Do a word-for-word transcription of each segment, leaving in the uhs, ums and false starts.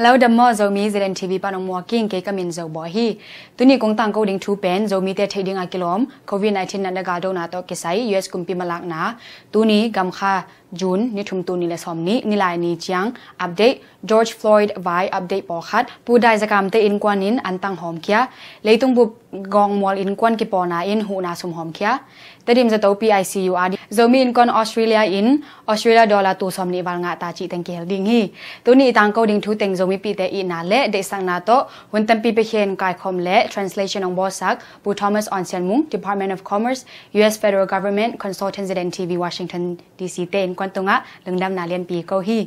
Hello, dam maw, Zomi Z N T V pan ong muak ing, kei ka min Zo Bawi hi. Tuni kong tangko ding thu pen Zomite theih ding a kilawm COVID nineteen natna galdona tawh kisai U S kumpi malakna, tuni gamkha June ni thum, tul nih le sawm nih, Nilaini ciang update, George Floyd vai update pawlkhat, Pu Dai Za Kam te innkuan in an tang hawmkhia, leitung bup gawngmual innkuan kipawlna in huhna sum hawmkhia, Tedim zato P I C U a ding Zomi innkuan Australia in Australia dollar tul sawm nih val ngah ta cih teng kihel ding hi. Tuni i tangko ding thu teng Zomipihte itna le deihsakna tawh hun tampi piakhia in kaikhawm le translation ong bawlsak Pu Thomas Aung Sian Mung, Department of Commerce, U S Federal Government Consultant, Z N T V, Washington D C te innkuan tungah lungdamna lianpi ko hi.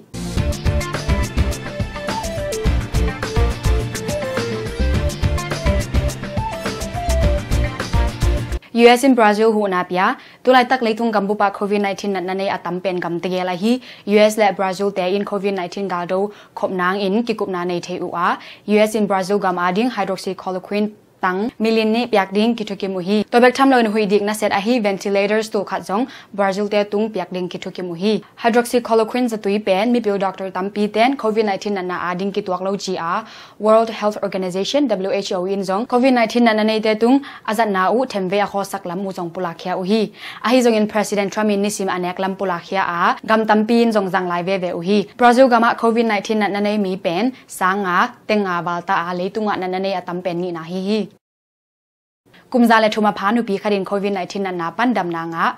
U S in Brazil huhna pia. Tulaitak leitung gambup ah COVID nineteen natna nei a tam pen gam tegel ahi U S le Brazil te in COVID nineteen galdo khop nangin kikupna nei thei uh a, U S in Brazil gam ading hydroxychloroquine tang million nih piak ding kithukim uh hi. Tua bek tham loin huih dik naset ahi ventilators tul khat zong Brazil te tung piak ding kithukim uh hi. Hydroxychloroquine zatui pen mipil doctor tampi ten COVID nineteen natna ading kituak lo ci a, World Health Organization, W H O, in zong COVID nineteen natna neite tung a zatna uh themvei a khawlsak lam uh zong pulakkhia uh hi. Ahi zongin President Trump in nisim a nek lam pulakkhia a, gam tampi in zong zang lai veve uh hi. Brazil gamah COVID nineteen natna nei mi pen sang nga, teng nga val ta a, leitungah natna nei a tam pen nihna hi hi. Kum za le thum a pha nupi khat in COVID nineteen natna pan damna ngah.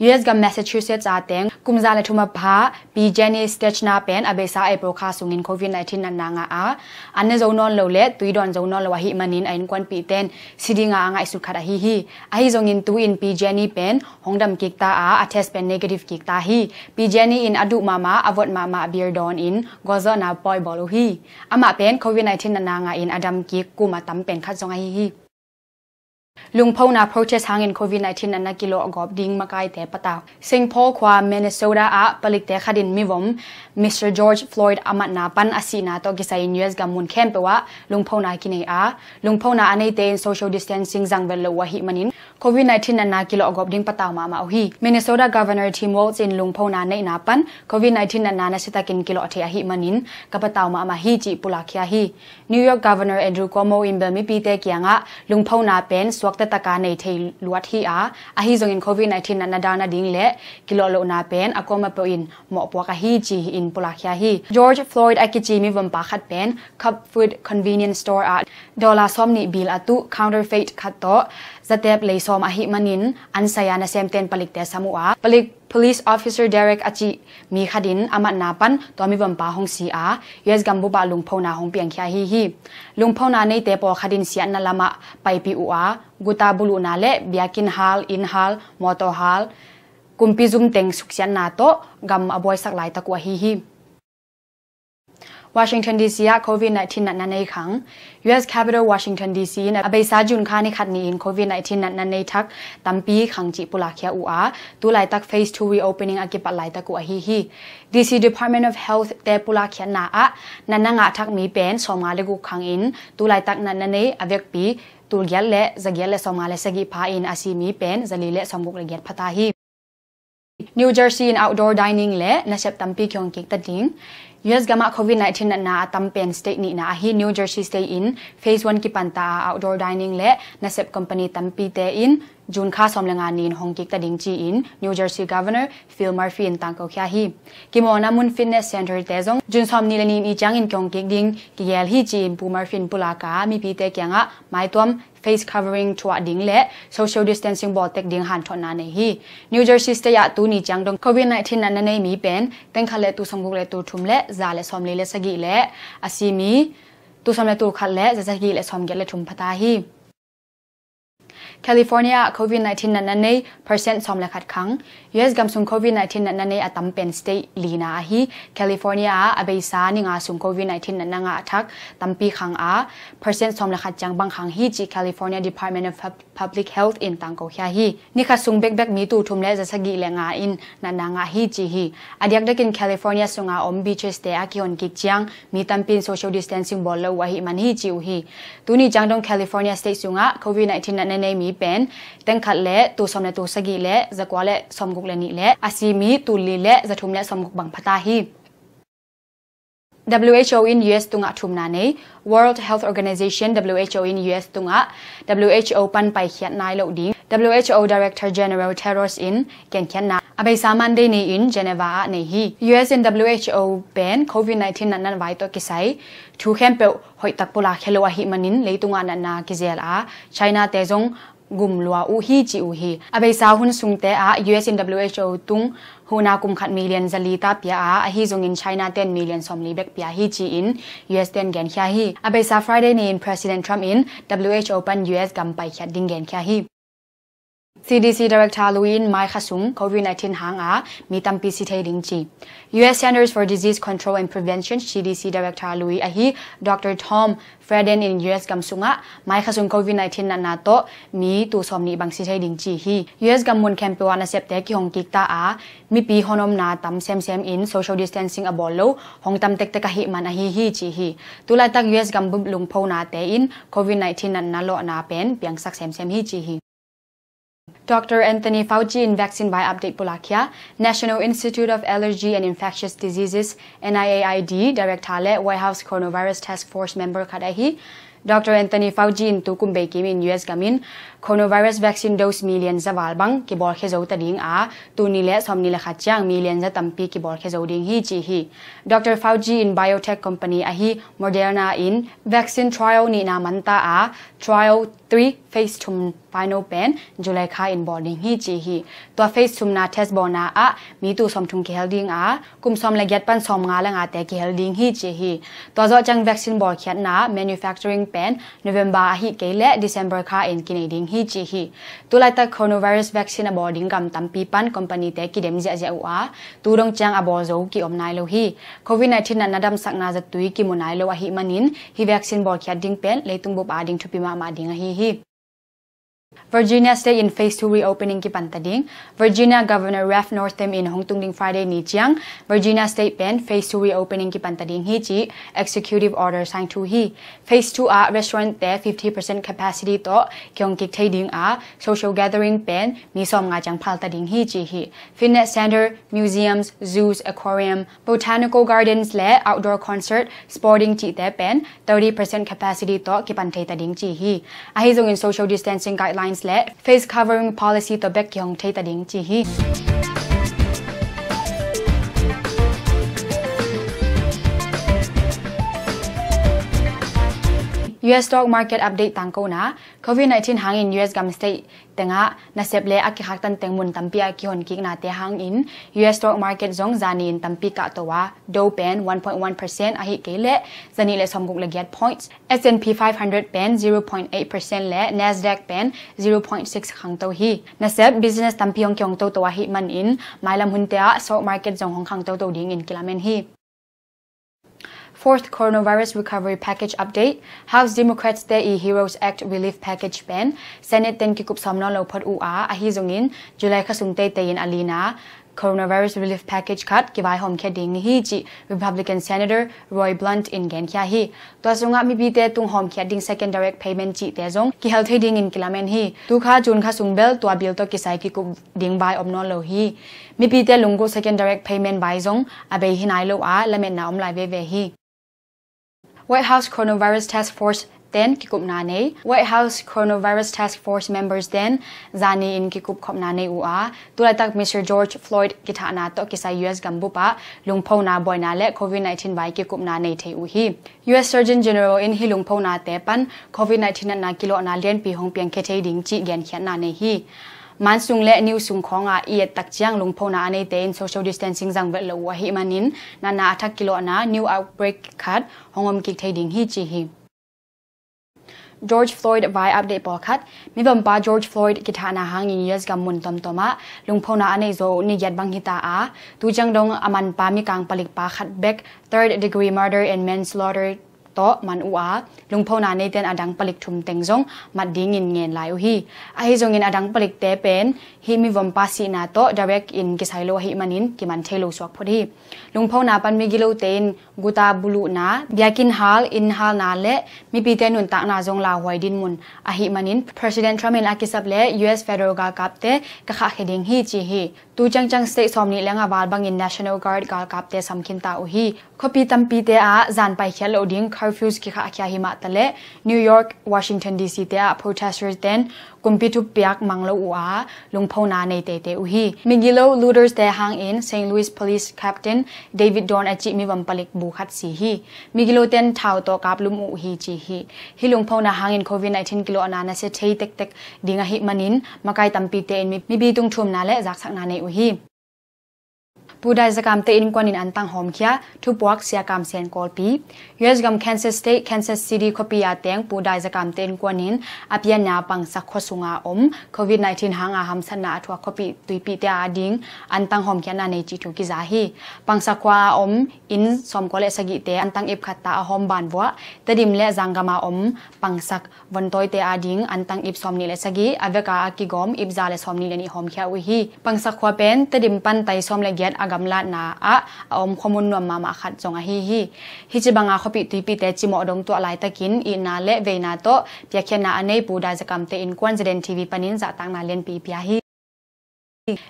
U S gam Massachusetts a teng kum za le thum a pha Pi Jenny Stechna pen a beisa April kha sungin COVID nineteen natna ngah a, an ne zo nawn lo le tui dawn zo nawn lo ahih manin a innkuanpihte in si dinga a ngaihsut khat ahi hi. Ahi zongin tu-in Pi Jenny pen hong dam kik ta a, a test pen negative kik ta hi. Pi Jenny in a duh mahmah, a vot mahmah beer dawn in gualzawhna pawi bawl uh hi. Amah pen COVID nineteen natna ngah in a dam kik kum a tam pen khat zong ahi hi. Lungphona protest hangin COVID nineteen natna kilawh gawp ding makaite patau. Saint Paul khua Minnesota ah palikte khat in mivom Mister George Floyd a matna pan a sihna tawh kisai in U S gam mun khempeuh ah lungphona kinei a, lungphona a neite in social distancing zang vet lo uh ahih manin COVID nineteen natna kilawh gawp ding patau mahmah uh hi. Minnesota Governor Tim Walz in lungphona neihna pan COVID nineteen natna nasitakin kilawh thei ahih manin ka patau mahmah hi cih pulakkhia hi. New York Governor Andrew Cuomo in bel mipite kiangah lungphona pen suakta taka nei thei luat hi a, ahi zongin COVID nineteen natna dalna ding le kilawh lohna pen a kuamah peuh in mawhpuak ahi ci-in pulakkhia hi. George Floyd a kici mivompa khat pen Cup Food Convenience Store ah dollar sawm nih bill a tuh counterfeit khat tawh zatep lei sawm ahih manin an sai a nasemten palikte sam uh a, palik Police Officer Derek a cih mi khat in a matna pan tua mivompa hong si a, U S gambup ah lungphona hong piangkhia ahi hi. Lungphona neite pawlkhat in siatna lamah paipih uh a, guta buluhna le biakinn hal, inn hal, mawtaw hal, kumpi zum teng suksiatna tawh gam a buaisak laitak uh ahi hi. Washington D C ah COVID nineteen natna nei khang. U S capital Washington D C in a beisa June kha ni khat ni-in COVID nineteen natna nei thak tampi khang cih pulakkhia uh a, tu laitak phase two reopening a kipat laitak uh ahi hi. D C Department of Health te pulakkhiatna ah natna ngah thak mi pen sawmnga le guk khang in, tu laitak natna nei a vekpi tulgiat le zagiat le sawmnga le sagih pha in a si mi pen zali le sawmguk le giat pha ta hi. New Jersey in outdoor dining le nasep tampi kihong kik ta ding. U S gamah COVID nineteen natna a tam pen state nihna ahi New Jersey State in phase one kipanta a outdoor dining le nasep company tampite in June kha sawm le nga ni-in hong kik ta ding ci-in New Jersey Governor Phil Murphy in tangkokhia hi. Kimawlna mun fitness center te zong June sawm ni le ni ni ciangin kihong kik ding kigel hi ci-in Pu Murphy in pulak a, mipite kiangah maituam, face covering thuah ding le social distancing bawl tek ding hanthotna nei hi. New Jersey State ah tuni ciang dong COVID nineteen natna nei mi pen teng khat le tul sawmguk le tul thum le za le sawmli le sagih le a si mi tul sawm le tul khat le za sagih le sawmgiat le thum pha ta hi. California ah COVID nineteen natna nei percent sawm le khat khang. U S gam sung COVID nineteen natna nei a tam pen state lina ahi. California ah a beisa ni nga sung COVID nineteen natna ngah thak tampi khang a, percent sawm le khat ciang bang khang hi ci California Department of Pub-, Public Health in tangkokhia hi. Ni khat sung bekbek mi tul thum le za sagih le nga in natna ngah hi ci hi. A diakdakin California sunga om beaches te a kihon kik ciang mi tampi in social distancing bawl lo uh ahih man hi ci uh hi. Tuni ciang dong California State sungah COVID nineteen natna nei mi pen teng khat le tul sawm le tul sagih le za kua le sawmguk le nih le a si mi tul li le za thum le sawmguk bang pha ta hi. WHO in US tungah thumna nei. World Health Organization, WHO in US tungah WHO pan paikhiat nai loh ding WHO Director General Tedros in genkhiatna a beisa Monday ni-in Geneva ah nei hi. US in WHO pen COVID nineteen natna vai tawh kisai thu khempeuh hoihtak pulak khia lo ahih manin leitungah natna kizel a China te zong gum lua uh hi ci uh hi. A beisa hun sungte ah US in WHO tung huhna kum khat million zali ta pia a, ahi zongin China ten million sawmli bek pia hi ci-in US ten genkhia hi. A beisa Friday ni-in President Trump in WHO pan US gam paikhiat ding genkhia hi. CDC Director lui in maikhia sung COVID nineteen hanga mi tampi si thei ding ci. US Centers for Disease Control and Prevention, CDC Director lui ahi Dr Tom Frieden in US gam sungah maikhia sung COVID nineteen natna tawh mi tul sawmnih bang si thei ding ci hi. US gam mun khempeuh ah nasepte kihong kik ta a, mipi honomna tam semsem in social distancing a bawl lo hong tam tektek ahih man ahi hi ci hi. Tulaitak US gam bup lungphonate in COVID nineteen natna lawhna pen piangsak semsem hi ci hi. Dr Anthony Fauci in vaccine vai update pulak khia. National Institute of Allergy and Infectious Diseases, NIAID Director le White House Coronavirus Task Force member khat ahi Dr Anthony Fauci in tukum bei kim in US gam in coronavirus vaccine dose million za val bang kibawl khia zo ta ding a, tuni le sawmni le khat ciang million za tampi kibawl khia zo ding hi ci hi. Dr Fauci in biotech company ahi Moderna in vaccine trial nihna man ta a, trial three phase thum final pen July kha in bawl ding hi ci hi. Tua phase thumna test bawlna ah mi tul sawmthum kihel ding a, kum sawm le giat pan sawmnga le ngate kihel ding hi ci hi. Tua zawh ciang vaccine bawlkhiatna manufacturing pen November ahih kei le December kha in kinei ding hi ci hi. Tulaitak coronavirus vaccine a bawl ding gam tampi pan company te kidem ziahziah uh a, tu dong ciang a bawl zo ki-om nai lo hi. COVID nineteen natna damsakna zatui kimu nai lo ahih manin hih vaccine bawlkhiat ding pen leitung bup a ding thupi mahmah ding ahi hi. Virginia State in phase two reopening kipanta ding. Virginia Governor Ralph Northam in hong tung ding Friday ni ciang Virginia State pen phase two reopening kipanta ding hi ci executive order sign thu hi. Phase two ah restaurant te fifty percent capacity tawh kihong kik thei ding a, social gathering pen mi sawmnga ciang phalta ding hi ci hi. Fitness center, museums, zoos, aquarium, botanical gardens le outdoor concert, sporting cihte pen thirty percent capacity tawh kipan thei ta ding ci hi. Ahi zongin social distancing guidelines le face covering policy tawh bek kihong thei ta ding ci hi. US stock market update tangkona. COVID nineteen hangin US gam state tengah nasep le a kikhaktan teng mun tampi a kihon kiknate hangin US stock market zong zani in tampi kahto a, Dow pen one point one percent ahih kei le zanih le sawmguk le giat points, S and P five hundred pen zero point eight percent le Nasdaq pen zero point six khangto hi. Nasep business tampi hong kihong toto ahih manin mailam hunte ah stock market zong hong khangtoto dingin kilamen hi. Fourth coronavirus recovery package update. House Democrats te i Heroes Act relief package pen Senate ten kikup sawm nawn lo phot uh a, ahi zongin July kha sung teitei in a lina coronavirus relief package khat kivaihawm khia ding hi ci Republican Senator Roy Blunt in genkhia hi. Tua sungah mipite tunghawm khiat ding second direct payment cihte zong kihel thei dingin kilamen hi. Tukha June kha sung bel tua bill tawh kisai kikup ding vai om nawn lo hi. Mipite lunggulh second direct payment vai zong a bei hi nai lo a, lametna om lai veve hi. White House Coronavirus Task Force ten kikupna nei. White House Coronavirus Task Force members ten zani in kikup khopna nei uh a, tulaitak Mister George Floyd kithahna tawh kisai US gambup ah lungphona buaina le COVID nineteen vai kikupna nei thei uh hi. US Surgeon General in hih lungphonate pan COVID nineteen natna kilawhna lianpi hong piangkhia thei ding cih genkhiatna nei hi. Mansung le New sung khawngah i ettak ciang lungphona a neite in social distancing zangvet lo uh ahih manin natna a thak kilawhna new outbreak khat hong om kik thei ding hi ci hi. George Floyd vai update pawlkhat. Mivompa George Floyd kithahna hangin US gam mun tomtom ah lungphona a nei zo uh ni giat bang hita a, tu ciang dong a manpa mikang palikpa khat bek third degree murder and manslaughter tawh man uh a, lungphona neiten a dang palik thum teng zong mat dingin ngen lai uh hi. Ahi zongin a dang palikte pen hih mivompa sihna tawh direct in kisai lo ahih manin kiman thei lo suak phot hi. Lungphona pan migilote in guta buluhna, biakinn hal, inn halna le mipite nuntakna zong lauhuai dinmun ahih manin President Trump in a kisap le U S federal galkapte ka khahkhia ding hi ci hi. Tu ciangciang state sawmnih le nga val bangin National Guard galkapte sam khinta uh hi. Khuapi tampite ah zan paikhiat loh ding curfews kikhahkhia hi mah taleh New York, Washington D C te ah protesters ten kumpi thupiak mang lo uh a, lungphona nei teitei uh hi. Migilo looters te hangin Saint Louis Police Captain David Dorn a cih mivom palik bu khat si hi. Migiloten thau tawh kaplum uh hi ci hi. Hih lungphona hangin covid nineteen kilawhna nasia thei tektek ding ahih manin makai tampite in mi, mipi tungthumna le zaksakna nei uh hi. Pu Dai Zakamte innkuan in antang hawmkhia, thupuak Sia Kam Sen Kawlpi. U S gam Kansas State, Kansas City khuapi a teng Pu Dai Zakamte innkuan in a pianna Pangsak khua sunga om covid nineteen hanga hamsatna a thuak khuapi tuipite a ding antang hawmkhiatna nei cih thu kiza hi. Pangsak khua a om inn sawmkua le sagihte antang ip khatta a hawm banvuah Tedim le Zanggam a om Pangsak vontawite a ding antang ip sawmnih le sagih, a veka a kigawm ip za le sawmnih le nih hawmkhia uh hi. Pangsak khua pen Tedim pan tai sawm le giat a gamlatna ah a om khuamun nuam mahmah khat zong ahi hi. Hih ci banga khuapi tuipite cimawh dong tuah laitakin itna le veina tawh piakkhiatna a nei Pu Dai Zakamte innkuan Z N T V panin zahtakna lianpi pia hi.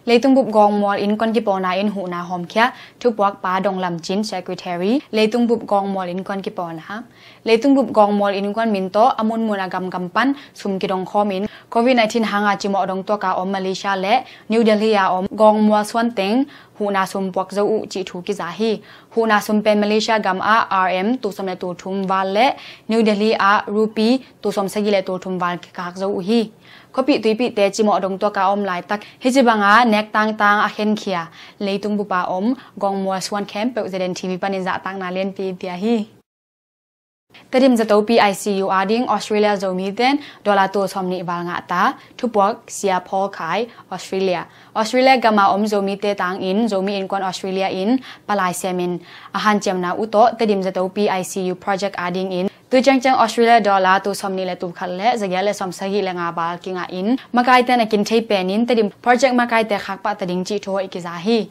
Leitung bup Gawngmual innkuan kipawlna in huhna hawmkhia, thupuak Pa Dong Lam Cin, Secretary. Leitung bup Gawngmual innkuan kipawlna. Leitung bup Gawngmual innkuan min tawh a munmun a gamgam pan sum kidong khawmin covid nineteen hanga cimawh dong tuaka om Malaysia le New Delhi a om Gawngmual suan teng huhna sum puak zo uh cih thu kiza hi. Huhna sum pen Malaysia gam ah R M tul sawm le tul thum val le New Delhi ah rupee tul sawm sagih le tul thum val kikak zo uh hi. Khuapi tuipite cimawh dong tuaka om laitak hih ci banga nek tangtang a khenkhia leitung bupa om Gawngmual suan khempeuh Z N T V panin zahtakna lianpi pia hi. Tedim zatopi I C U a ding Australia Zomiten dollar tul sawmnih val ngahta, thupuak Sia Paul Khai, Australia. Australia gama om Zomite tangin Zomi innkuan Australia in palai siamin a hanciamna uh tawh Tedim zatopi I C U project a dingin tu ciangciang Australia dollar tul sawmnih le tul khat le zagiat le sawmsagih le nga val kingahin makaiten a kin thei penin Tedim project makaite khakpah ta ding cih thu hoih kiza hi.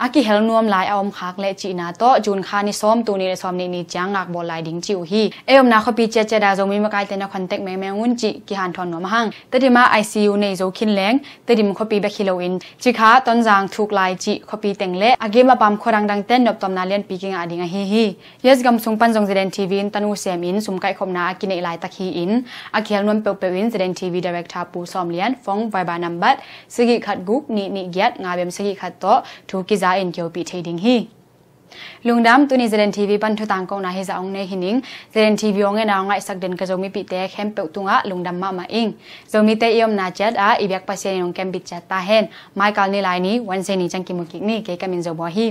A kihel nuam lai a om khak le cihna tawh June kha ni sawm, tul nih le sawmnih ni ciang ngakbawl lai ding ci uh hi. Ei omna khuapi ciatciat a Zomi makaite na contact mengmeng un cih kihanthawn nuam ahang. Tedim ah I C U nei zo khin leng Tedim khuapi bek hi loin Cikha, Tonzang, Thuklai cih khuapi teng le a gim a pam khua dangdangte noptuamna lianpi kingah ding ahi hi. U S gam sung pan zong Z N T V in tanu semin sum kaihkhopna a kineih laitak hi-in a kihel nuam peuhpeuh in Z N T V Director Pu Sawm Lian phone Viber nambat sagih khat guk nih nih giat nga bem sagih khat tawh thu kiza in kihopih thei ding hi. Lungdam, tuni Z N T V pan thu tangkona hi zah hong nei hi ning. Z N T V hong en a hong ngaihsak den ka Zomipihte khempeuh tungah lungdam mahmah ing. Zomite i omna ciat ah i biak Pasian in hong kembit ciat ta hen. Maikal ni lai ni, Wednesday ni ciang kimu kik ni, kei ka min Zo Bawi hi.